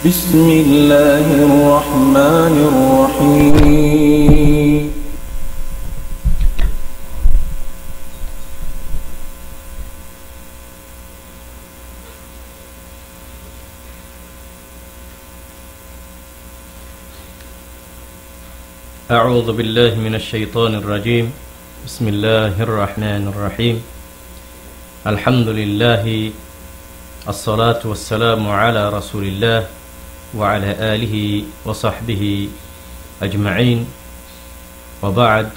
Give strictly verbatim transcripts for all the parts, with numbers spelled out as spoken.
بسم الله الرحمن الرحيم. أعوذ بالله من الشيطان الرجيم. بسم الله الرحمن الرحيم. الحمد لله، الصلاة والسلام على رسول الله وعلى آله وصحبه أجمعين، وبعد.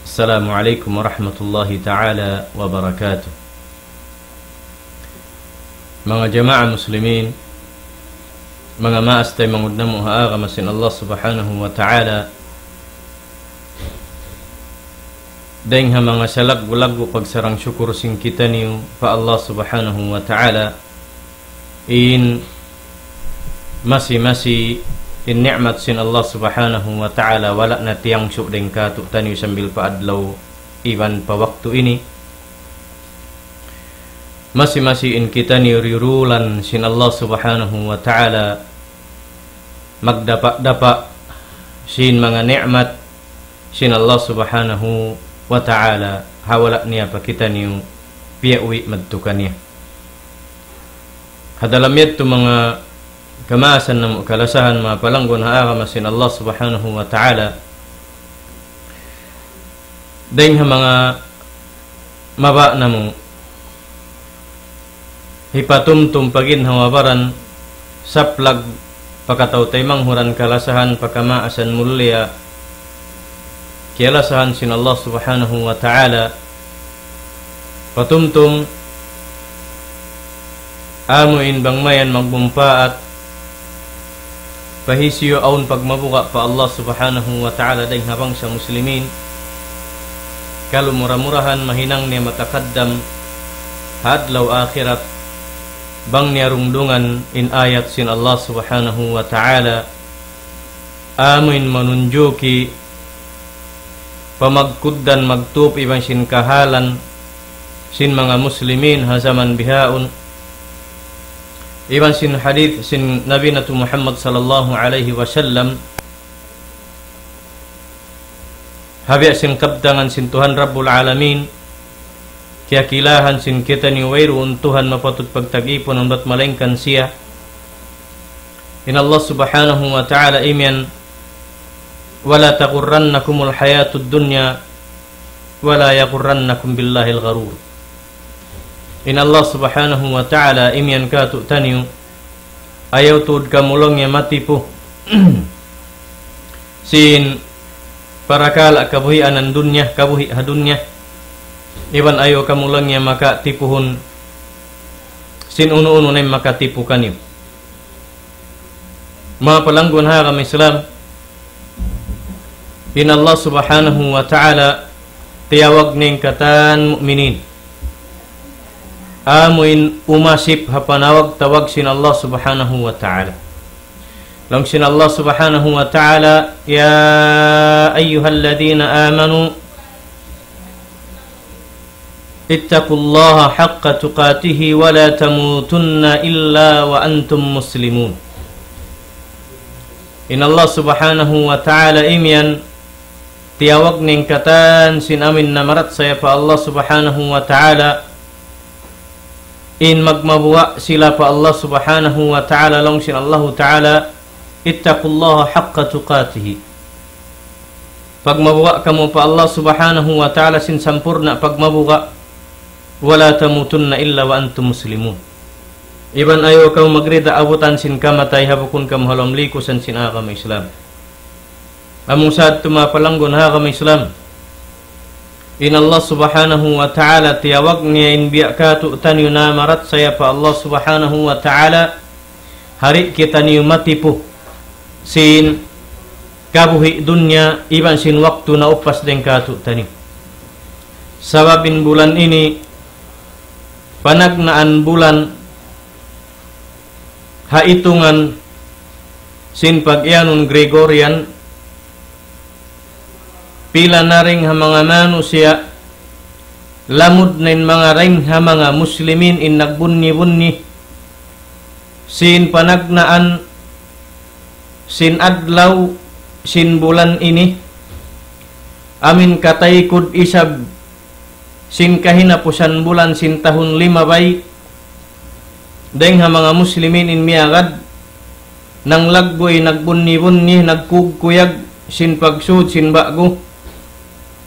السلام عليكم ورحمة الله تعالى وبركاته. Manga jamaa muslimin, manga maas taymanghud namu' ha agama sin Allah Subhanahu wa Ta'ala, dayng ha manga salaggu'-laggu' pagsarang-sukur sin kitaniyu pa Allah Subhanahu wa Ta'ala, in masi-masi in ni'mat sin Allah Subhanahu wa Ta'ala wala' na tiyangsu' dayng kātu'niyu sambil pa adlaw iban pa waktu ini. Masi-masi in kitaniyu diyurulan sin Allah Subhanahu wa Ta'ala, magdapa'-dapa' sin manga ni'mat sin Allah Subhanahu wa Ta'ala, ha wala' niya pa kitaniyu piyauwi' madtu kaniya. Ha dalam yadtu manga kamaasan namu' kalasahan, manga palanggun ha agama sin Allah Subhanahu wa Ta'ala, dayng ha manga mabaya' namu' hipatumtum pa ginhawa-baran, saplag pa kataw-taymanghuran kalasahan, pa kamaasan mulia, kiyalasahan sin Allah Subhanahu wa Ta'ala, patumtum amu in bang mayan magmumpaat, pa hisiyu awn pagmabuga' pa Allah Subhanahu wa Ta'ala dayng ha bangsa muslimin, kalu mura-murahan mahinang niya matakaddam ha adlaw akhirat, bang niya rungdungan in ayat sin Allah Subhanahu wa Ta'ala, amu in manunjuki pamagkugdan magtup iban sin kahalan sin manga muslimin ha jaman bihaun, iban sin hadith sin Nabi natu' Muhammad sallallahu alayhi wasallam, ha biya' sin kabtangan sin Tuhan Rabbul Alamin, kiyakilahan sin kitaniyu wayruun Tuhan mapatut pagtag-ipunan bat malaingkan siya. In Allah Subhanahu wa Ta'ala imiyan, ولا تغرنكم الحياة الدنيا ولا يغرنكم بالله الغرور. In Allah Subhanahu wa Ta'ala imiyan kātu'niyu, ayaw tuud kamu laung niya matipu sin parakala' kabuhianan dunya, kabuhi' ha dunya. Iban ayaw kamu laung niya makatipuhun sin unu-unu na in makatipu kaniyu. Manga palanggun ha agama Islam, in Allah Subhanahu wa Ta'ala tiyawag niya in katan mu'minin. Amu in umasip ha panawag-tawag sin Allah Subhanahu wa Ta'ala. Laung sin Allah Subhanahu wa Ta'ala, يا أيها الذين آمنوا اتقوا الله حق تقاته ولا تموتن إلا وأنتم مسلمون. In Allah Subhanahu wa Ta'ala imiyan, tiyawag niya in katan sin amuin namarachaya pa Allah Subhanahu wa Ta'ala, in magmabuga' sila pa Allah Subhanahu wa Ta'ala, laung sin Allahu Ta'ala, اتقوا الله حق تقاته. Pagmabuga' kamu pa Allah Subhanahu wa Ta'ala sin sampurna' pagmabuga', ولا تموتن إلا وأنتم مسلمون. Iban ayaw kamu magrida abutan sin kamatay ha bukun kamu ha lawm likusan sin agama Islam. Amu sa tuud manga palanggun ha agama Islam, in Allah Subhanahu wa Ta'ala tiyawag niya in biya' kātu'niyu namarachaya pa Allah Subhanahu wa Ta'ala, di' kitaniyu matipu sin kabuhi' dunya iban sin waktu naupas dayng kātu'niyu. Sabab in bulan ini panagnaan bulan ha itungan sin pag-iyanun Gregorian, pila na dayng ha manga manusiya', lamud na in manga dayng ha manga muslimin in nagbunyi-bunyi sin panagnaan sin adlaw sin bulan ini, amu in kataykud isab sin kahinapusan bulan sin tahun limabay, dayng ha manga muslimin in miyagad, nanglagguy, nagbunyi-bunyi, nagkugkuyag sin pagsud sin ba'gu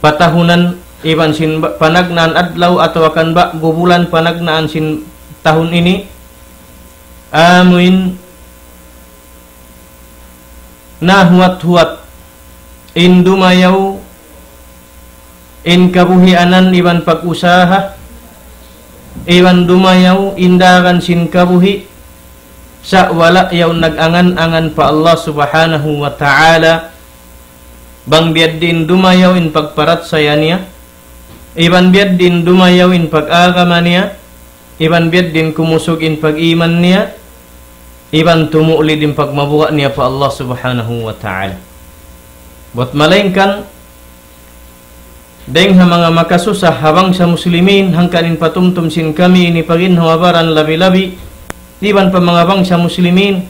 patahunan, iban sin ba-, panagnaan adlaw atawa kan ba'gu bulan panagnaan sin tahun ini, amuin nahuwat-huwat in dumayaw in kabuhianan iban pag-usaha, iban dumayaw in dagan sin kabuhi', sa' wala' yaun nag-angan-angan pa Allah Subhanahu wa Ta'ala, bang biya' diin dumayaw in pagparachaya niya, iban biya' diin dumayaw in pag-agama niya, iban biya' diin kumusug in pag-iman niya, iban tumu'lid in pagmabuga' niya pa Allah Subhanahu wa Ta'ala. Buwat malaingkan, dayng ha manga makasusa ha bangsa muslimin, hangkan in patumtum sin kami ini pa ginhawa-baran labi-labi, iban pa manga bangsa muslimin,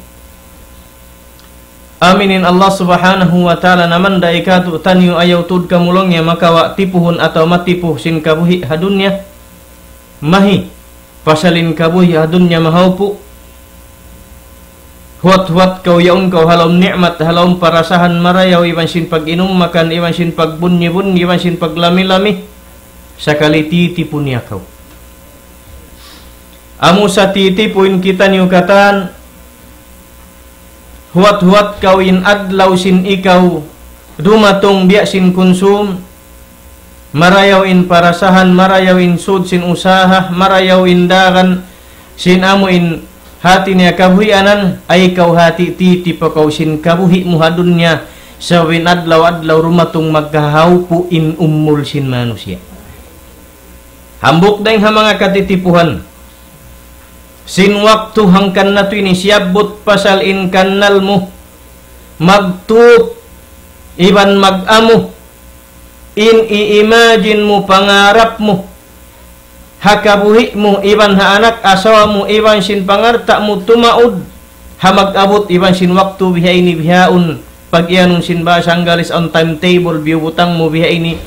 amuin Allah Subhanahu wa Ta'ala naman da ikatu taniyu ayaw tuud kamu laung niya makawa' tipuhun atawa matipu sin kabuhi' ha dunya. Mahi, pasal in kabuhi' ha dunya mahaupu'. Huwat-huwat kaw yaun kaw ha lawm ni'mat, ha lawm parasahan marayaw, iban sin pag-inum makan, iban sin pagbunyi-bunyi, iban sin paglami-lami. Sakali titipu niya kaw. Amu sa titipu in kitaniyu katan, huwat-huwat kaw in adlaw sin ikaw dumatung biya' sin kunsum, marayaw in parasahan, marayaw in sud sin usaha, marayaw in dagan sin amu in hati niya kabuhianan, ay kaw hati titipu kaw sin kabuhi' mu ha dunya, sabab in adlaw-adlaw dumatung magkahaupu' in umul sin manusiya'. Hambuuk dayng ha manga katitipuhan sin waktu hangkan natu' ini siyabbut pasal in kannal mu, magtup, iban mag-amu, in i-imagine mu pangarap mu, ha kabuhi' mu, iban ha anak asawa mu, iban sin pangalta' mu tumaud, ha mag-abut iban sin waktu bihaini bihaun, pag-iyanun sin bahasa Anggalis awn timetable, biyubutang mu bihaini,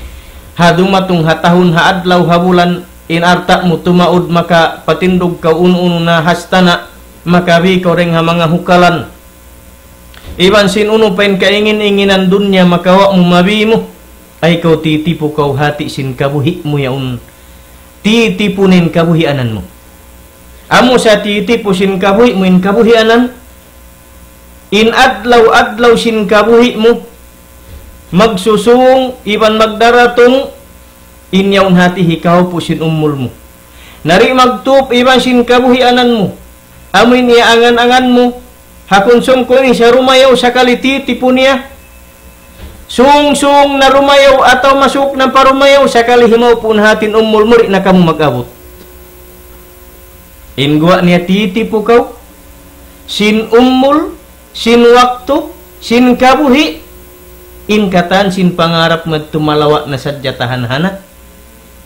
ha dumatung ha tahun, ha adlaw, ha bulan, in alta' mu tumaud, makapatindug kaw unu-unu na hastana', makabi kaw dayng ha manga hukalan. Iban sin unu pa in kaingin-inginan dunya makawa' mu, mabi mu, ay kaw titipu kaw hati sin kabuhi' mu yaun. Titipu in kabuhianan mu. Amu sa titipu sin kabuhi' mu in kabuhianan, in adlaw-adlaw sin kabuhi' mu, magsusung iban magdaratung, in yaun hati hikaupu' sin umul mu. Na di' magtup iban sin kabuhianan mu. Amu in iyaangan-angan mu, ha kunsum ku ini sa rumayaw sakali titipu niya. Sung-sung na rumayaw atawa masuk na pa rumayaw sakali himaupu' na hati in umul mu, di' na kamu mag-abut. In guwa' niya titipu kaw sin umul, sin waktu, sin kabuhi', in katan sin pangarap mu yadtu malawa' na sadja tahan hana.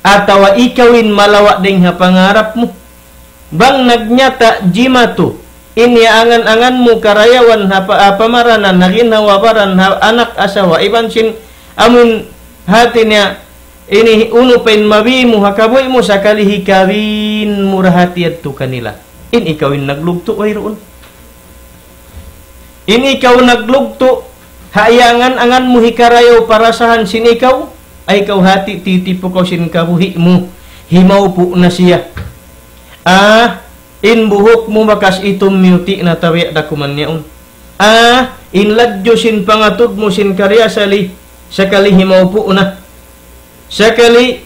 Atawa ikaw in malawa' dayng ha pangarap mu. Bang nagnyata' jimatu in iyaangan-angan mu karayawan ha pa-, ha pamaranan, ha ginhawa-baran, ha anak asawa, iban sin amun hati niya ini unu pa in mabi mu ha kabuhi' mu sakali hikabin mu da hati yadtu kanila. In ikaw in naglugtu' wayruun. In ikaw naglugtu', ha iyaangan-angan mu hikarayaw parasahan sin ikaw, ay kaw hati titipu kaw sin kabuhi' mu, himaupu' na siya. Ah, in buhuk mu bakas itum miyuti' na tabi' da kuman yaun. Ah, in ladju sin pangatud mu sin kariasali, sakali himaupu' na. Sakali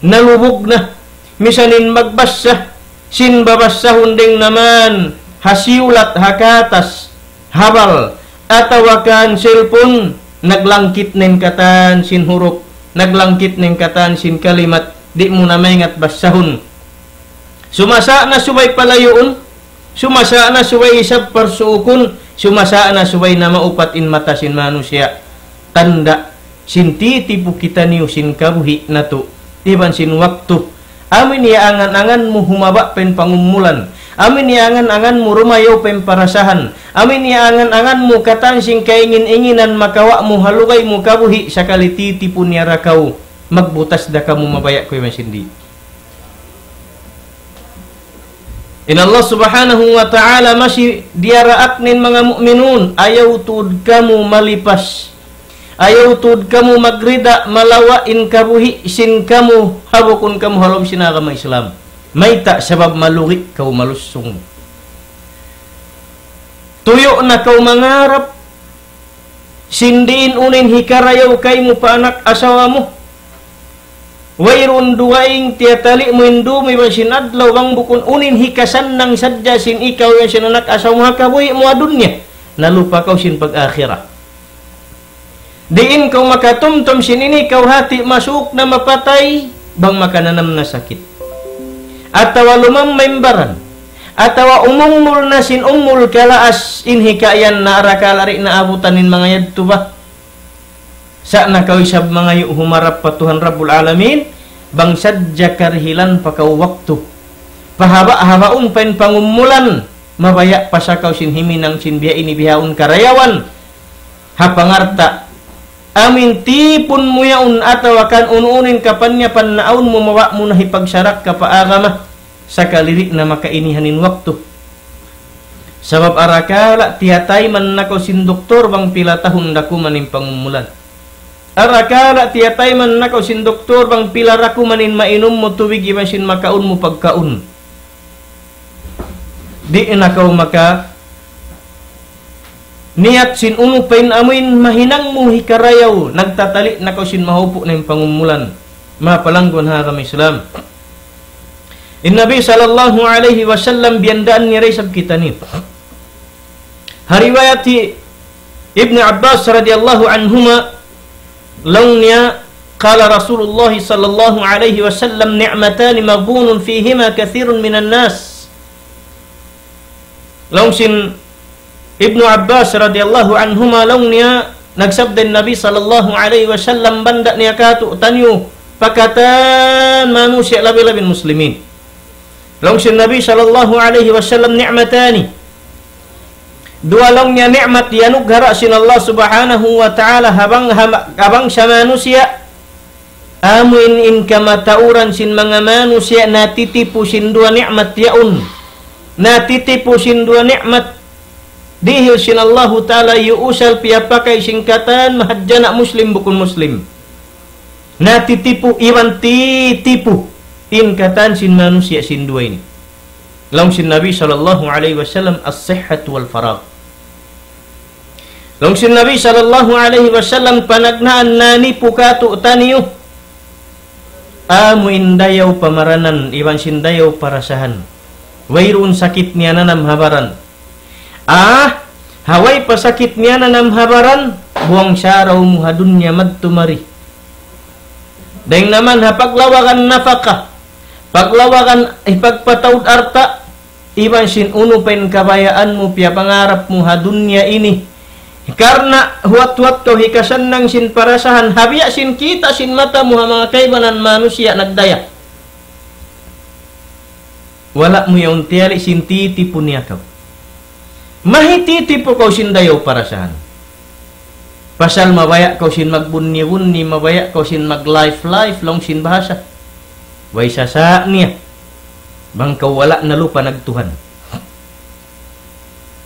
nalubug na. Misan in magbassa, sin babassahun dayng naman ha siyulat, ha katas, habal, atawa kan cellphone, naglangkit na in katan sin hurup, naglangkit na in katan sin kalimat, di' mu na maingat bassahun. Sumasa' na subay palayuun, sumasa' na subay isab parsuukun, sumasa' na subay na maupat in mata sin manusiya'. Tanda' sin titipu kitaniyu sin kabuhi' natu', iban sin waktu. Amu in iyaangan-angan mu humaba' pa in pangumulan. Amu in iyangan-angan mu rumayaw pa in parasahan. Amu in iyangan-angan mu katan sin kaingin-inginan makawa' mu ha lugay mu kabuhi' sakali titipun niya ra kaw magbutas da kamu mabaya' ku iban sin di'. In Allah Subhanahu wa Ta'ala masi diyaraak niya in manga mu'minun, ayaw tuud kamu malipas. Ayaw tuud kamu magrida malawa' in kabuhi' sin kamu ha bukun kamu ha lawm sin agama Islam. Mayta'? Sabab malugi' kaw, malusung. Tuyu' na kaw mangarap sin diin unu in hikarayaw kaymu pa anak asawa mu. Wayruun dugaing tiyatali' mu in dum iban sin adlaw bang bukun unu in hikasannang sadja sin ikaw iban sin anak asawa mu ha kabuhi' mu ha dunya. Nalupa kaw sin pag-akhirat. Diin kaw makatumtum sin ini kaw hati masuuk na mapatay, bang makananam na sakit. Atawa lumamma in baran. Atawa umungmul na sin umul kalaas in hikaiyan na arakala' di' na abutan in manga yadtu ba. Sa' na kaw isab mangayu' humarap pa Tuhan Rabbul Alamin, bang sadja karihilan pa kaw waktu. Pahaba'-habaun pa in pangumulan, mabaya' pa sa kaw sin himinang sin biya' ini bihaun karayawan. Ha pangarta', amin tipun mu yaun atawa kan unu-unu in kapanyapan naawn mu mawa' mu na hipagsarak ka pa agama, sakali di' na makainihan in waktu. Sabab arakala' tiyatayman na kaw sin doktor bang pila tahun da kuman in pangumulan. Arakala' tiyatayman na kaw sin doktor bang pila da kuman in mainum mu tubig iban sin makaun mu pagkaun. Di' na kaw maka niyat sin unu pa in amuin mahinang mu hikarayaw, nagtatali' na kaw sin mahupu' na in pangumulan. Mapalanggun ha agama Islam. In Nabi sallallahu alayhi wasallam biyandaan niya da isab kitaniyu. Ha riwayat hi Ibn Abbas radiyallahu anhuma, laung niya, قال رسول الله صلى الله عليه وسلم: نعمتان مغبون فيهما كثير من الناس. Laung sin Ibnu Abbas radiyallahu anhuma, laung niya, nagsabda in Nabi sallallahu alayhi wasallam, banda' niya kātu'niyu pa katan manusiya' labi-labi in muslimin. Laung sin Nabi sallallahu alayhi wasallam, نعمتان. Duwa laung niya ni'mat iyanughara' sin Allah subhanahu wa ta'ala ha bang-, ha bangsa manusiya'. Amuin in kamatauran sin manga manusiya' natitipu sin duwa ni'mat yaun. Natitipu sin duwa ni'mat. Dihil sin Allahu Ta'ala iyuusal piyapakay sin katan mahadjana' Muslim bukun Muslim. Natitipu iban titipu in katan sin manusiya' sin duwa ini. Laung sin Nabi sallallahu alayhi wasallam, الصحة والفراغ. Laung sin Nabi sallallahu alayhi wasallam, panagnaan nanipu kātu'niyu. Amu in dayaw pamaranan, iban sin dayaw parasahan. Wayruun sakit niyananam ha baran. Ah, ha way pa sakit niyananam ha baran, buwang saraw mu ha dunya madtu mari. Dayng naman ha paglawagan napaka, paglawagan hipagpataud alta', iban sin unu pa in kabayaan mu, piyapangarap mu ha dunya ini. Karna' huwat-huwat kaw hikasannang sin parasahan, ha biya' sin kita' sin mata mu ha manga kaibanan manusiya' nagdaya. Wala' mu yaun tiyali' sin titipu niya kaw. Mahititipu kaw sin dayaw parasahan. Pasal mabaya' kaw sin magbunyi-bunyi, mabaya' kaw sin mag-life-life, laung sin bahasa. Way sasa' niya. Bang kaw wala' nalupa nagtuhan.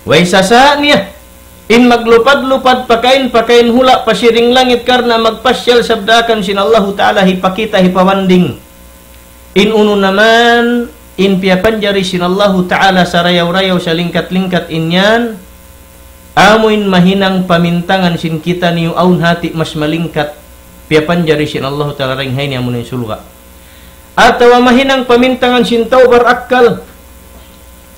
Way sasa' niya. In maglupad-lupad, pakain-pakain hula' pa siring langit karna' magpasyal sabdaakan sin Allahu Ta'ala hipakita' hipawanding. In unu naman, in piyapanjari sin Allahu Ta'ala sarayaw-rayaw salingkat-lingkat in yan, amu in mahinang pamintangan sin kitaniyu awn hati mas malingkat, piyapanjari sin Allahu Ta'ala dayng ha ini amu in surga'. Atawa mahinang pamintangan sin tau barakkal,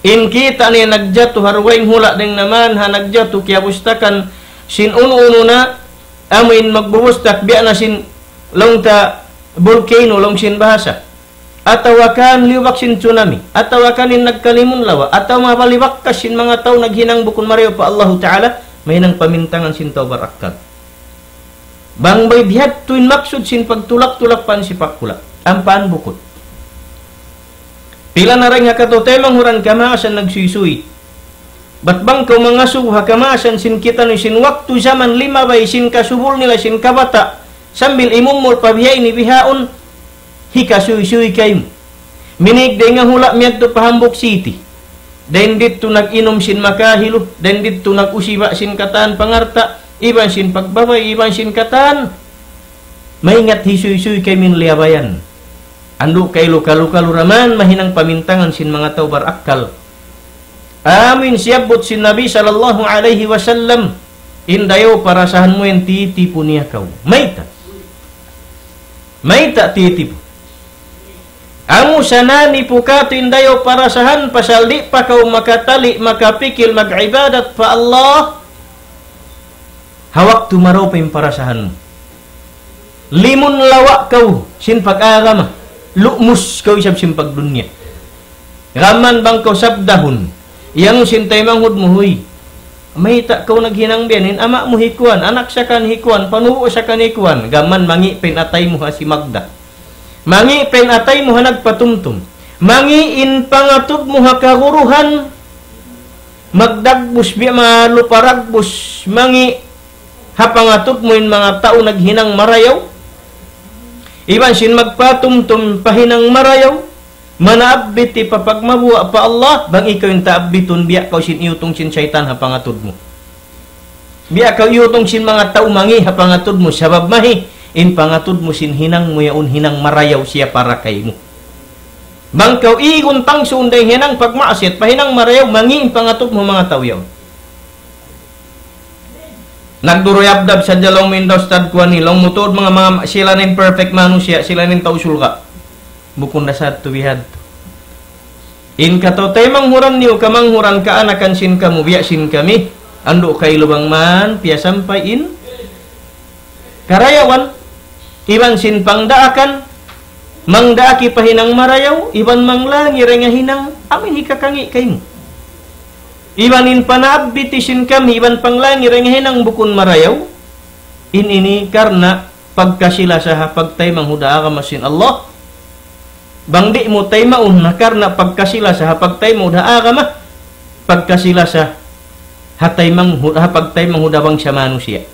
in kita' niya nagjatu ha dugaing hula' dayng naman ha nagjatu kiyabustakan sin unu-unu na, amu in magbubustak biya' na sin laung ta volcano laung sin bahasa. Atawa kan liyubak sin tsunami. Atawa kan in nagkalimun lawa. Atawa mabaliwakkas sin manga tau naghinang bukun marayaw pa Allahu Ta'ala. Mahinang pamintangan sin tau barakkal. Bang bay bihadtu in maksud sin pagtulak-tulak pan sipak hula'. Ampa bukun. Pila na dayn ha kataw-taymanghuran kamaasan nagsuysuy. Bat bang kaw mangasubu ha kamaasan sin kitaniyu sin waktu jaman limabay sin kasubul nila sin kabata', sambil imumul pa bihaini bihaun, hikasuysuy kaymu. Minig dayn ha hula' miyadtu pa hambuuk city. Dayn didtu nag-inum sin makahilu, dayn didtu nag-usiba' sin katan pangarta', iban sin pagbabay, iban sin katan. Maingat hisuysuy kaymu in liyabayan. Andu' kailu kalu-kalu da man mahinang pamintangan sin manga tau barakkal. Amu in siyabbut sin Nabi sallallahu alayhi wasallam, in dayaw parasahan mu yan titipu niya kaw. Mayta'? Mayta' titipu? Amu sa nanipu katu' in dayaw parasahan pasal di' pa kaw makatali, makapikil, mag-ibadat pa Allah. Ha waktu marayaw pa in parasahan mu. Limun lawa' kaw sin pag-agama. Lu'mus kaw isab sin pagdunya. Gam mayan bang kaw sabdahun. Iyanun sin taymanghud mu, "Huy, mayta' kaw naghinang biya' yan? In ama' mu hi kuwan, anak sa kan hi kuwan, panubu' sa kan hi kuwan." Gam mayan mangi' pa in atay mu ha si Magda. Mangi' pa in atay mu ha nagpatumtum. Mangi' in pangatud mu ha kaguruhan. Magdagbus biya' malupa dagbus, mangi' ha pangatud mu in manga tau naghinang marayaw. Iban sin magpatumtum pa hinang marayaw, manaabbit pa pagmabuga' pa Allah, bang ikaw in taabbitun, biya' kaw sin iyutung sin saytan ha pangatud mu. Biya' kaw iyutung sin manga tau mangi' ha pangatud mu, sabab mahi, in pangatud mu sin hinang mu yaun hinang marayaw siya para kaymu. Bang kaw igun tangsuun dayn hinang pagmaasiyat, pa hinang marayaw, mangi' in pangatud mu manga tau yaun. Nagduruyabdab sadja laung mu in da ustad kuwan ini, laung mu tuud manga, manga, sila na in perfect manusiya', sila na in tau surga'. Bukun da sadtu bihadtu. In kataw-taymanghuran niyu, kamanghuran kaanakan sin kamu, biya' sin kami, andu' kailu bang man piyasampay in karayawan, iban sin pangdaakan, mangdaak pa hinang marayaw, iban manglangi dayn ha hinang, amu in hikakangi' kaymu. Iban in panaabbit sin kami, iban panglangi dayn ha hinang bukun marayaw, in ini karna' pagkasi-lasa ha pagtaymanghud ha agama sin Allah. Bang di' mu taymaun na karna' pagkasi-lasa ha pagtaymanghud ha agama, pagkasi-lasa ha taymanghud, ha pagtaymanghud ha bangsa manusiya'.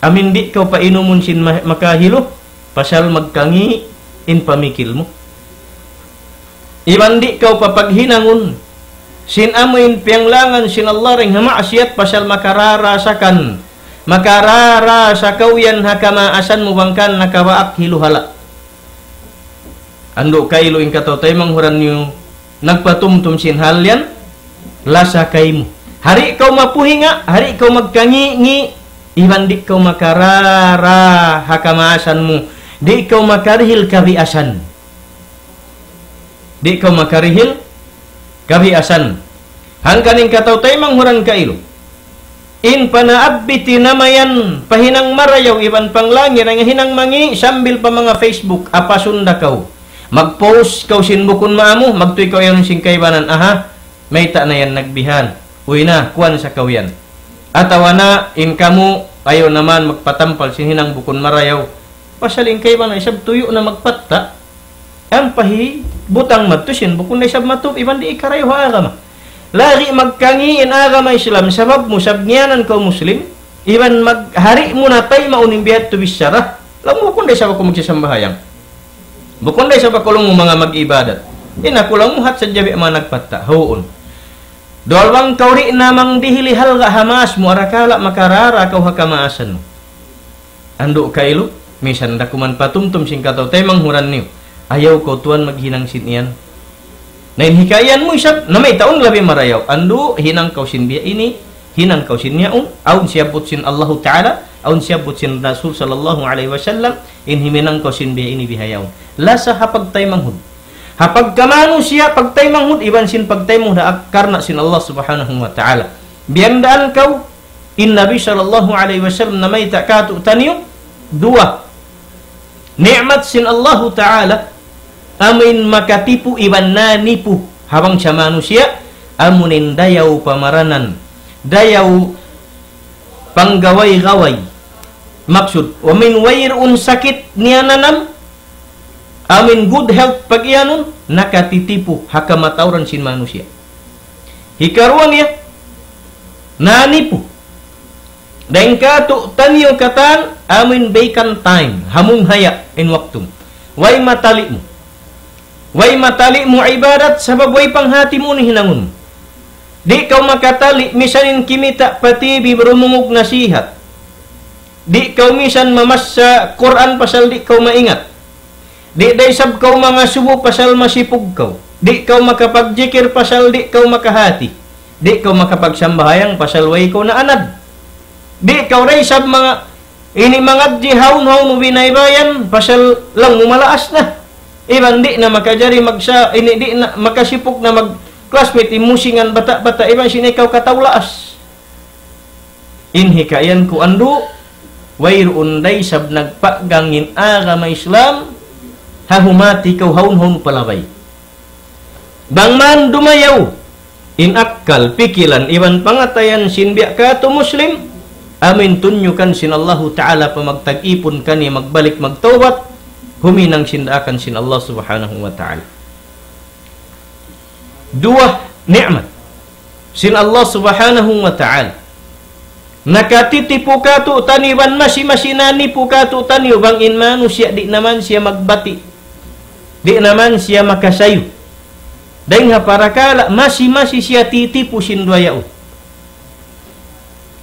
Amu in di' kaw painumun sin ma-, makahilu, pasal magkangi' in pamikil mu. Iban di' kaw papaghinangun sin amu in piyanglangan sin Allah dayn ha maasiyat, pasal makararasa kan, makararasa kaw yan ha kamaasan mu bang kan nakabaak hilu hala'. Andu' kailu in kataw-taymanghuran niyu nagpatumtum sin hal yan, lasa kaymu. Di' kaw mapuhinga, di' kaw magkangi'-ngi', iban di' kaw makarara ha kamaasan mu, di' kaw makarihil kabiasan. Di' kaw makarihil kabiasan. Hangkan in kataw-taymanghuran kailu. In panaabbit namayan pa hinang marayaw iban panglangi dayn ha hinang mangi' sambil pa manga Facebook, apasun da kaw. Mag-post kaw sin bukun maamu, magtuy kaw yan sin kaibanan, aha, mayta' na yan nagbihan. Uy na, kuwan sa kaw yan. Atawa na, in kamu, ayaw na man magpatampal sin hinang bukun marayaw. Pasal in kaibanan isab tuyu' na magpatta'. Ampa hibutang madtu sin bukun da isab matub, iban di' karayaw ha agama. Lagi' magkangi' in agama Islam, sabab mu, sabab ngiyanan kaw Muslim, iban mag-, di' mu na taymaun in bihadtu bichara, laung mu bukun da isab aku magsasambahayang. Bukun da isab aku laung mu manga mag-ibadat. In aku laung mu hat sadja biya' manga nagpatta', huun. Duwal bang kaw di' na mangdihili halga' ha maas mu, arakala' makarara kaw ha kamaasan mu. Andu' kailu, misan da kuman patumtum sin kataw-taymanghuran niyu. Ayaw kaw tuwan maghinang sin yan. Na in hikaiyan mu isab, na mayta' unu labi marayaw. Andu', hinang kaw sin biya' ini, hinang kaw sin yaun, awn siyabbut sin Allahu Ta'ala, awn siyabbut sin Rasul sallallahu alayhi wasallam, in himinang kaw sin biya' ini bihaun. Lasa ha pagtaymanghud. Ha pagkamanusiya', pagtaymanghud, iban sin pagtaymanghud ha karna' sin Allah Subhanahu wa Ta'ala. Biyandaan kaw, in Nabi sallallahu alayhi wasallam namayta' kātu'niyu, duwa. Ni'mat sin Allahu Ta'ala, amu in makatipu iban nanipu ha bangsa manusiya', amu in dayaw pamaranan, dayaw panggaway-gaway. Maksud, amu in wayruun sakit niyananam, Amin good health pag-iyanun, nakatitipu ha kamatauran sin manusiya'. Hikaruwa niya, nanipu. Dayn kātu'niyu katan, amin vacant time, hamung haya' in waktu. Way matali' mu. Way matali' mu ibadat, sabab way panghati mu in hinangun mu. Di' kaw makatali', misan in kimita' pa T V, rumungug nasihat. Di' kaw misan mamassa Qur'an pasal di' kaw maingat. Di' da isab kaw mangasubu pasal masipug kaw. Di' kaw makapagjikir pasal di' kaw makahati. Di' kaw makapagsambahayang pasal way kaw naanad. Di' kaw da isab manga, ini mangadji' hawn-hawn mu binaybayan pasal laung mu malaas na. Iban di' na makajari magsa-, ini di' na makasipug na mag-classmate, imusingan bata'-bata', iban sin ikaw kataw laas. In hikaiyan ku andu', wayruun da isab nagpagang in agama Islam, ha humati kaw hawn-hawn palabay. Bang man dumayaw, in akkal, pikilan, iban pangatayan sin biya' katu' Muslim, amin tunyukan sin Allahu Ta'ala pa magtag-ipun kaniya magbalik magtawbat, huminang sin daakan sin Allah Subhanahu wa Ta'ala. Duwa ni'mat sin Allah Subhanahu wa Ta'ala. Nakatitipu kātu'niyu iban masi-masi nanipu kātu'niyu bang in manusiya' di' naman siya magbati'. Di' naman siya makasayu. Dayn ha parakala' masi-masi siya titipu sin duwa yaun.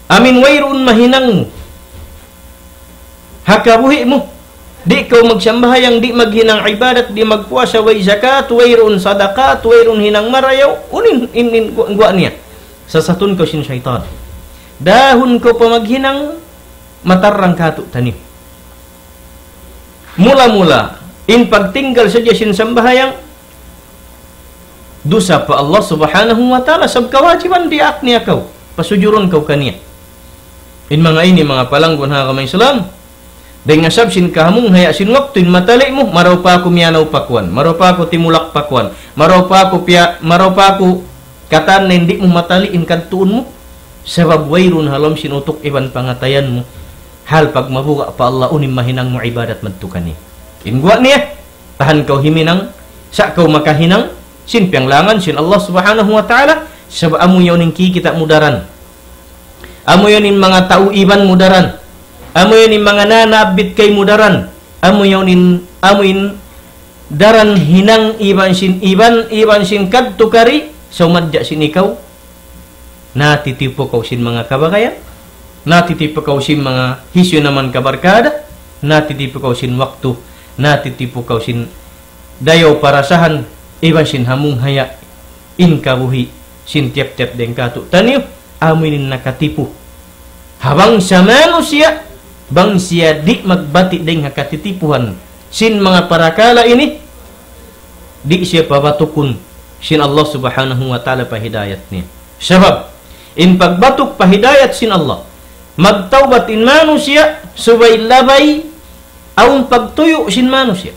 Amin wayruun mahinang mu ha kabuhi' mu. Di' kaw magsambahayang, di' maghinang ibadat, di' magpuasa, way zakat, wayruun sadaqat, wayruun hinang marayaw, unu in, in, in, guwa', guwa' niya. Sasatun kaw sin saytan. Dahun kaw pa maghinang, matarrang kātu'niyu. Mula-mula, in pagtinggal sadja sin sambahayang, dusa pa Allah Subhanahu wa Ta'ala, sabab kawajiban diyaak niya kaw, pasujurun kaw kaniya. In manga ini, manga palanggun ha agama Islam, dayn ha sabab sin kahamung haya' sin waktu in matali' mu, marayaw pa aku miyanaw pa kuwan, marayaw pa aku timulak pa kuwan, marayaw pa aku piya-, marayaw pa aku katan na in di' mu matali' in kadtuun mu, sabab wayruun ha lawm sin utuk iban pangatayan mu, hal pagmabuga' pa Allah unu in mahinang mu ibadat madtu kaniya. In guwa' niya, tahan kaw himinang, sa' kaw makahinang sin piyanglangan sin Allah Subhanahu wa Ta'ala, sabab amu yaun in kikita' mu daran. Amu yaun in manga tau iban mu daran. Amu yaun in manga nanabbit kaymu daran. Amu yaun in, amu in daran hinang iban sin, iban, iban sin kadtu kari, sa' umadja sin ikaw. Natitipu kaw sin manga kabagayan, natitipu kaw sin manga hisiyu-siyu na man kabarkada, natitipu kaw sin waktu, natitipu kaw sin dayaw parasahan, iban sin hamung haya', in kabuhi' sin tiyap-tiyap dayn kātu'niyu, amu in nakatipu ha bangsa manusiya', bang siya di' magbati' dayn ha katitipuhan sin manga parakala' ini, di' siya pabatukun sin Allah Subhanahu wa Ta'ala pa hidayat niya. Sabab, in pagbatuk pa hidayat sin Allah, magtawbat in manusiya', subay labay awn pagtuyu' sin manusiya'.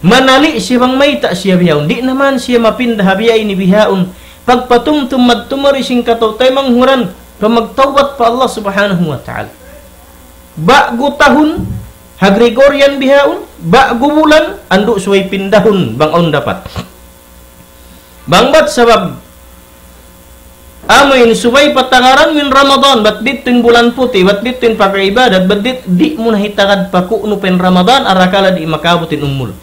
Manali' siya bang mayta' siya bihaun. Di' naman siya mapinda ha biya' ini bihaun. Pagpatumtum magtumari sin kataw-taymanghuran, pa magtawbat pa Allah Subhanahu wa Ta'ala. Ba'gu tahun, ha Gregorian bihaun, ba'gu bulan, andu' subay pindahun, bang awn dapat. Bang bat sabab, amu in subay patakaran mu in Ramadan, bat didtu in bulan puti', bat didtu in pag-ibadat, bat di', di' mu na hitagad pa ku'nu pa in Ramadan, arakala' di' makaabut in umul.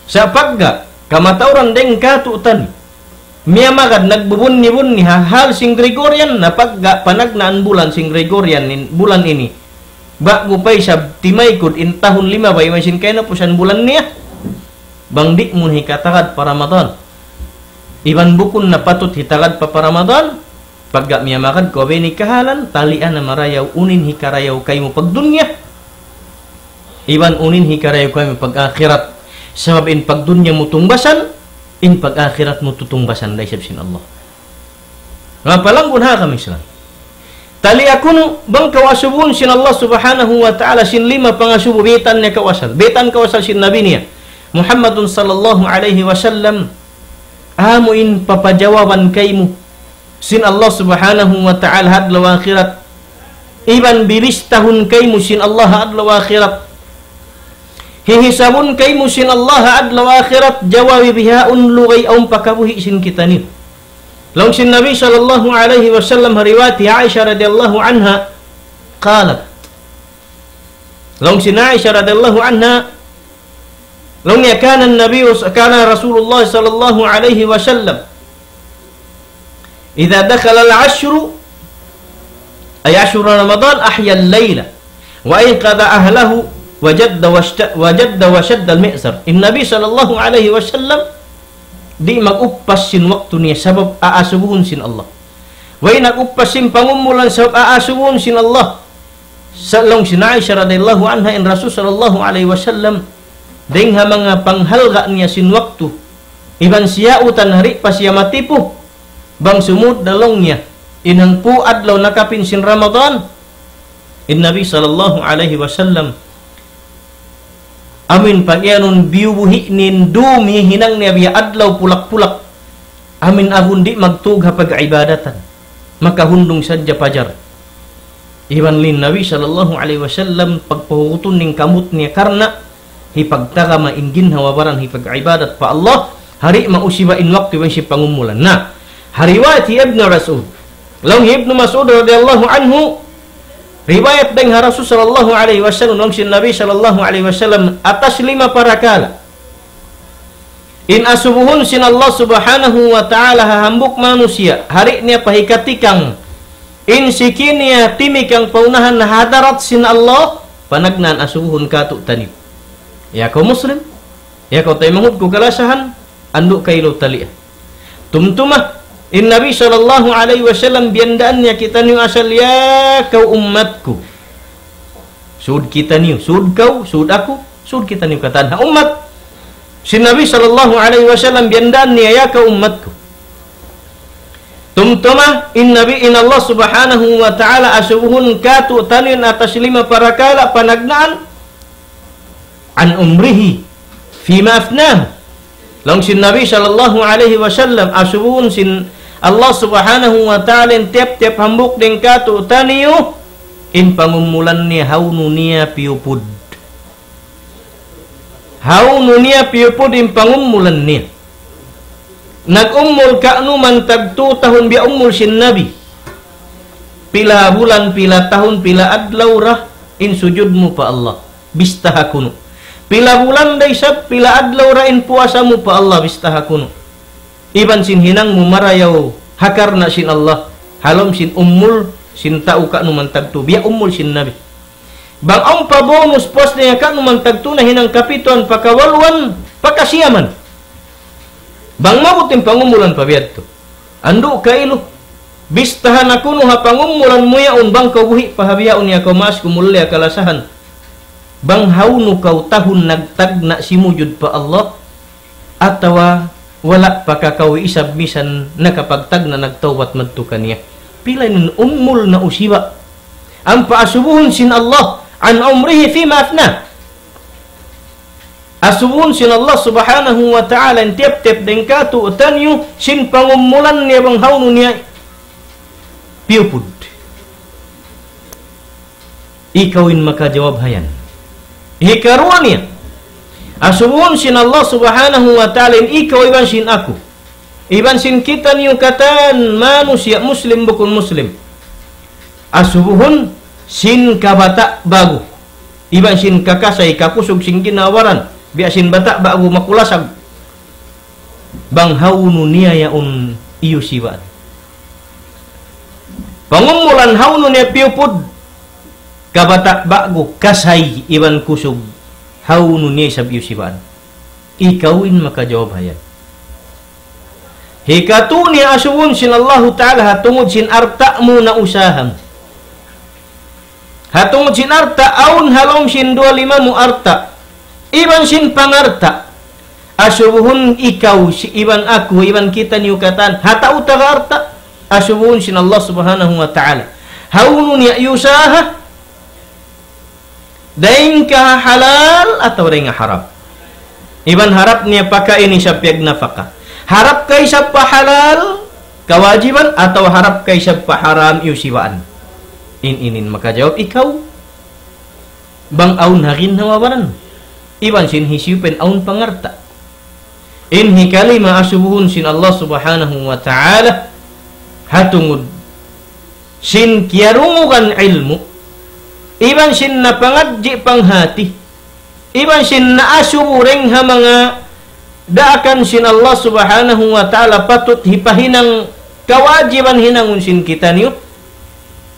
Sa' pagga, kamatauran dayn kātu'niyu, miyamagad nagbubunyi-bunyi ha hal sin Gregorian, na pagga panagnaan bulan sin Gregorian in, bulan ini. Ba'gu pa isab timaykud in tahun limabay, iban sin kahinapusan bulan niya. Bang di' mu na hikatagad pa Ramadan. Iban bukun na patut hitagad pa, pa Ramadan. Pagga miyamagad kaw bini kahalan, talian na marayaw unu in hikarayaw kaymu pagdunya. Iban unu in hikarayaw kaymu pag-akhirat. Sabab in pagdunya mu tungbasan, in pag-akhirat mu tutungbasan da isab sin Allah. Manga palanggun ha agama Islam. Tali aku nu, bang kaw asubun sin Allah Subhanahu wa Ta'ala sin lima pangasubu, bitan niya kaw asal. Bitan kaw asal sin Nabi niya, Muhammadun sallallahu alayhi wasallam. Amu in papajawaban kaymu sin Allah Subhanahu wa Ta'ala ha adlaw akhirat. Iban bilistahun kaymu sin Allah ha adlaw akhirat. Hihisabun kaymu sin Allah ha adlaw akhirat, jawabi bihaun lugay awn pa kabuhi' sin kitaniyu. Laung sin Nabi sallallahu alayhi wasallam ha riwayat hi Aisha radiyallahu anha, قالت. Laung sin Aisha radiyallahu anha, laung niya كان النبي، كان رسول الله صلى الله عليه وسلم إذا دخل العشر، أي عشر رمضان، أحيا الليل وأيقظ أهله وجد واشت-، وجد وشد المئزر. In Nabi sallallahu alayhi wasallam di' mag-uppas sin waktu niya sabab aasubuhun sin Allah. Way nag-uppas sin pangumulan sabab aasubuhun sin Allah. Sa' laung sin Aisha radiyallahu anha, in Rasul sallallahu alayhi wasallam, dayng ha manga panghalga' niya sin waktu, iban siyautan ha di' pa siya matipu, bang sumud na laung niya, in hangpu' adlaw nakapin sin Ramadan, in Nabi sallallahu alayhi wasallam, amin pagiyanun biyubuhi' niya in dum hihinang niya biya' adlaw pulak-pulak. Amin agun di' magtug ha pag-ibadatan. Makahundung sadja pajar. Iban laung Nabi sallallahu alayhi wasallam pagpahugutun in kamut niya karna' hipagtagama in ginhawa-baran hipag-ibadat pa Allah, ha di' mausiba in waktu iban sin pangumulan. Na, ha riwayat hi Ibnu Mas'ud. Laung hi Ibnu Mas'ud radiyallahu anhu, riwayat dayng ha Rasul sallallahu alayhi wasallam, laung sin Nabi sallallahu alayhi wasallam, atas lima parakala'. In asubuhun sin Allah subhanahu wa ta'ala ha hambuuk manusiya', ha di' niya pa hikatikang, in siki niya timikang pa unahan ha hadarat sin Allah, panagnaan asubuhun kātu'niyu. Ya kaw Muslim, ya kaw taymanghud ku kalasahan, andu' kailu taliya. Tumtuma, in Nabi sallallahu alayhi wasallam biyandaan niya kitaniyu asal, ya kaw ummat ku. Sud kitaniyu, sud kaw, sud aku, sud kitaniyu katan ha ummat. Sin Nabi sallallahu alayhi wasallam biyandaan niya, ya kaw ummat ku. Tumtuma, in Nabi, in Allah subhanahu wa ta'ala asubuhun kātu'niyu in atas lima parakala' panagnaan, عن عمره فيما أفناه. Laung sin Nabi sallallahu alayhi wasallam, asubuhun sin Allah subhanahu wa ta'ala in tiyap-tiyap hambuuk dayn kātu'niyu, in pangumulan niya hawnu niya piyupud. Hawnu niya piyupud in pangumulan niya. Nag-umul ka'nu man tagtu tahun biya' umul sin Nabi. Pila bulan, pila tahun, pila adlaw ra in sujud mu pa Allah. Bistaha kunu'. Pila bulan da isab, pila adlaw ra in puasa mu pa Allah, bistaha kunu'. Iban sin hinang mu marayaw ha karna' sin Allah, ha lawm sin umul sin tau ka'nu man tagtu, biya' umul sin Nabi. Bang awn pa bonus puas niya ka'nu man tagtu na hinang kapituan, pakawaluan, pakasiyaman. Bang mabuting pangumulan pa biyadtu. Andu' kailu, bistahan aku nu ha pangumulan mu yaun bang kaw buhi' pa ha bihaun ya kaw maas ku mulliya kalasahan. Bang hawnu kaw tahun nagtagna' simujud pa Allah, atawa wala' pa ka kaw isab misan nakapagtagna' nagtawbat madtu kaniya. Pila in umul na usiba'. Ampa asubuhun sin Allah, عن عمره فيما أفناه. Asubuhun sin Allah subhanahu wa ta'ala in tiyap-tiyap dayn kātu'niyu sin pangumulan niya bang hawnu niya piyupud. Ikaw in makajawab ha yan. Hikaruwa niya. Asubuhun sin Allah subhanahu wa ta'ala in ikaw iban sin aku. Iban sin kitaniyu katan manusiya' Muslim bukun Muslim. Asubuhun sin kabata' ba'gu. Iban sin kakasay kakusug sin ginhawa-baran. Biya' sin bata' ba'gu makulasag. Bang hawnu niya yaun iyusibaan. Pangumulan hawnu niya piyupud. Kabata' ba'gu kasay iban kusug. Hawnu niya isab iyusibaan. Ikaw in makajawab ha yan. Hikatu niya asubuhun sin Allahu Ta'ala ha tungud sin alta' mu na usaha mu. Ha tungud sin alta', awn ha lawm sin duwa lima mu alta'. Iban sin pangalta'. Asubuhun ikaw, si iban aku, iban kitaniyu katan. Ha tau taga alta'. Asubuhun sin Allah Subhanahu wa Ta'ala. Hawnu niya iyusaha. Dayn ka halal atawa dayn ha haram. Iban harap niya pakain isab piyagnapaka. Harap ka isab pa halal, kawajiban, atawa harap ka isab pa haram, iyusibaan. In inin makajawab ikaw. Bang awn ha ginhawa-baran. iban sin hisiyu pa in awn pangalta'. In hikalima asubuhun sin Allah Subhanahu wa Ta'ala, ha tungud sin kiyarungugan ilmu', iban sin napangadji' panghati, iban sin naasubu dayn ha manga daakan sin Allah Subhanahu wa Ta'ala patut hipahinang kawajiban hinangun sin kitaniyu,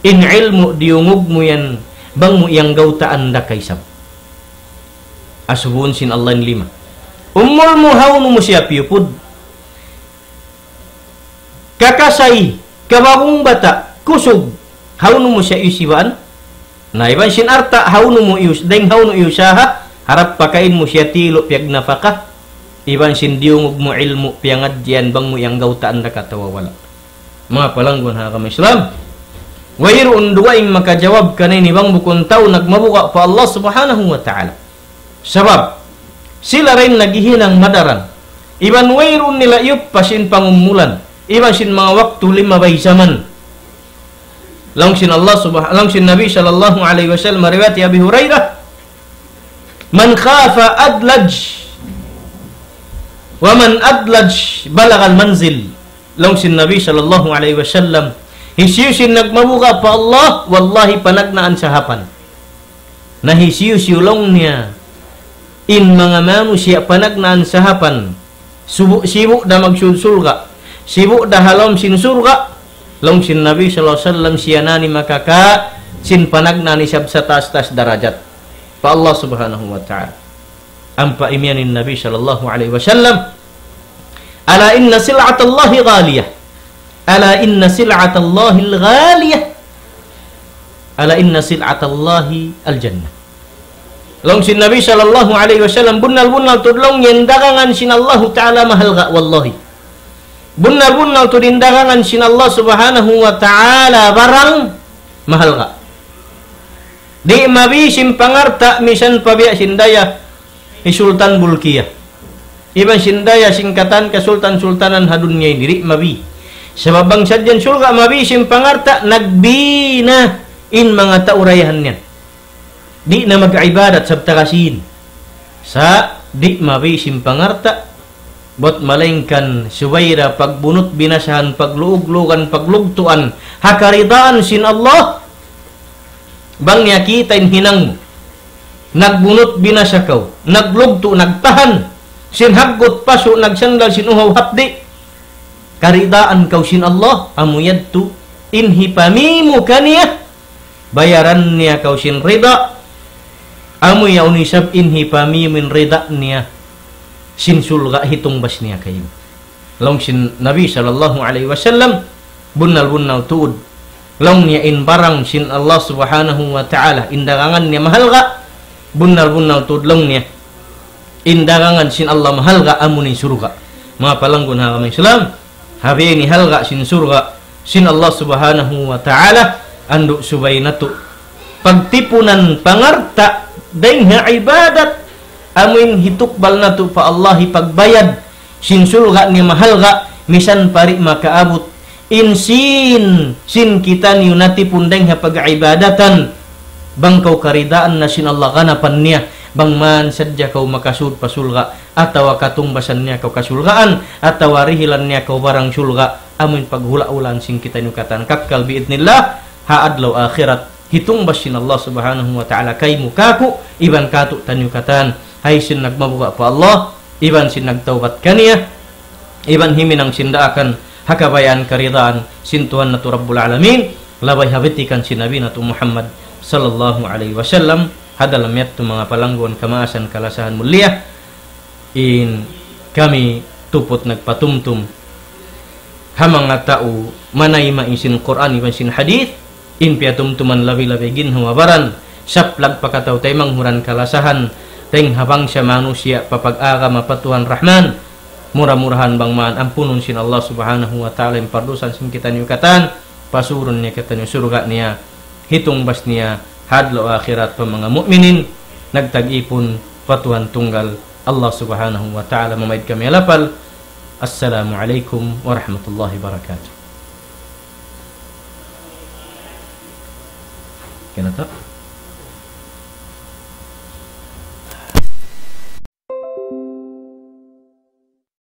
in ilmu' diyungug mu yan, bang mu iyanggawtaan da ka isab. Asubuhun sin Allah in lima. Umul mu hawnu mu siya piyupud. Kakasay, kababung bata', kusug, hawnu mu siya iyusibaan. Na iban sin alta', hawnu mu iyus-, dayn hawnu iyusaha, harap pakain mu siya tilu' piyagnapaka. Iban sin diyungug mu ilmu' piyangadjian bang mu iyanggawtaan da ka atawa wala'. Manga palangguan ha agama Islam, wayruun dugaing makajawab kaniya ini bang bukun tau nagmabuga' pa Allah Subhanahu wa Ta'ala. Sabab, sila dayn naghihinang madaran. Iban wayruun nila iyuppas in pangumulan. Iban sin manga waktu limabay jaman. Laung sin Allah subha-, laung sin Nabi sallallahu alayhi wasallam, riwayat Abi Hurairah, من خاف أدلج، ومن أدلج بلغ المنزل. Laung sin Nabi sallallahu alayhi wasallam, hisiyu-siyu in nagmabuga' pa Allah, wallahi panagnaan sahapan. Na hisiyu-siyu laung niya, in manga manusiya' panagnaan sahapan, sibu'-sibu' da magsud surga', sibu' da ha lawm sin surga', laung sin Nabi sallallahu alayhi wasallam, siya na ini makaka-, sin panagnaan isab sataas-taas darajat pa Allah Subhanahu wa Ta'ala. Ampa imiyan in Nabi sallallahu alayhi wasallam, ألا إن سلعة الله غالية، ألا إن سلعة الله الغالية، ألا إن سلعة الله الجنة. Laung sin Nabi sallallahu alayhi wasallam, bunnal-bunnal tuud laung niya in dagangan sin Allahu Ta'ala mahalga', wallahi. Bunnal-bunnal tuud in dagangan sin Allah Subhanahu wa Ta'ala barang mahalga'. Di' mabī sin pangalta' misan pa biya' sin daya hi Sultan Bulkiah. Iban sin daya sin katan kasultan-sultanan ha dunya ini, di' mabī. Sabab bang sadja in surga' mabī sin pangalta', nagbī na in manga tau dayahan niya. Di' na mag-ibadat sabab taga sīn. Sa' di' mabī sin pangalta', bat malaingkan subay da pagbunut binasahan, pagluug-luugan, paglugtuan ha karidaan sin Allah. Bang niya kita' in hinang mu, nagbunut binasa kaw, naglugtu', nagtahan sin haggut pasu', nagsandal sin uhaw hapdi', karidaan kaw sin Allah, amu yadtu in hipamī mu kaniya, bayaran niya kaw sin rida, amu yaun isab in hipamī mu in rida niya sin surga' hitungbas niya kaymu. Laung sin Nabi sallallahu alayhi wasallam, bunnal-bunnal tuud laung niya in barang sin Allah Subhanahu wa Ta'ala, in dagangan niya mahalga', bunnal-bunnal tuud laung niya in dagangan sin Allah mahalga', amu in surga'. Manga palanggun ha agama Islam, ha biya' ini halga' sin surga' sin Allah Subhanahu wa Ta'ala, andu' subay natu' pagtipunan pangalta' dayn ha ibadat, amu in hitukbal natu' pa Allah, hipagbayad sin surga' niya mahalga', misan pa di' makaabut in sīn, sin kitaniyu natipun dayn ha pag-ibadatan. Bang kaw karidaan na sin Allah, ganapan niya, bang man sadja kaw makasud pa surga', atawa katungbasan niya kaw kasurgaan, atawa dihilan niya kaw barang surga', amu in paghula'-hulaan sin kitaniyu katan kakkal bi'idhnillah, ha adlaw akhirat, hitungbas sin Allah Subhanahu wa Ta'ala kaymu, kāku', iban kātu'niyu katan, hay sin nagmabuga' pa Allah, iban sin nagtawbat kaniya, iban himinang sin daakan ha kabayaan karidaan sin Tuhan natu' Rabbul Alamin, labay ha bitikan sin Nabi natu' Muhammad sallallahu alayhi wasallam. Ha dalam yadtu manga palanggun kamaasan kalasahan mulia, in kami tuput nagpatumtum ha manga tau manayma' sin Qur'an iban sin hadith, in piyatumtuman labi-labi ginhawa-baran, saplag pa kataw-taymanghuran kalasahan, dayn ha bangsa manusiya' papag-agama pa Tuhan Rahman. Mura-murahan bang man ampunun sin Allah Subhanahu wa Ta'ala in pardusahan sin kitaniyu katan, pasurun niya kitaniyu surga' niya, hitungbas niya ha adlaw akhirat pa manga mu'minin, nagtag-ipun pa Tuhan tunggal Allah Subhanahu wa Ta'ala. Mamaid kami ha lapal. Assalamu alaykum warahmatullahi wabarakatuh. Kena tak?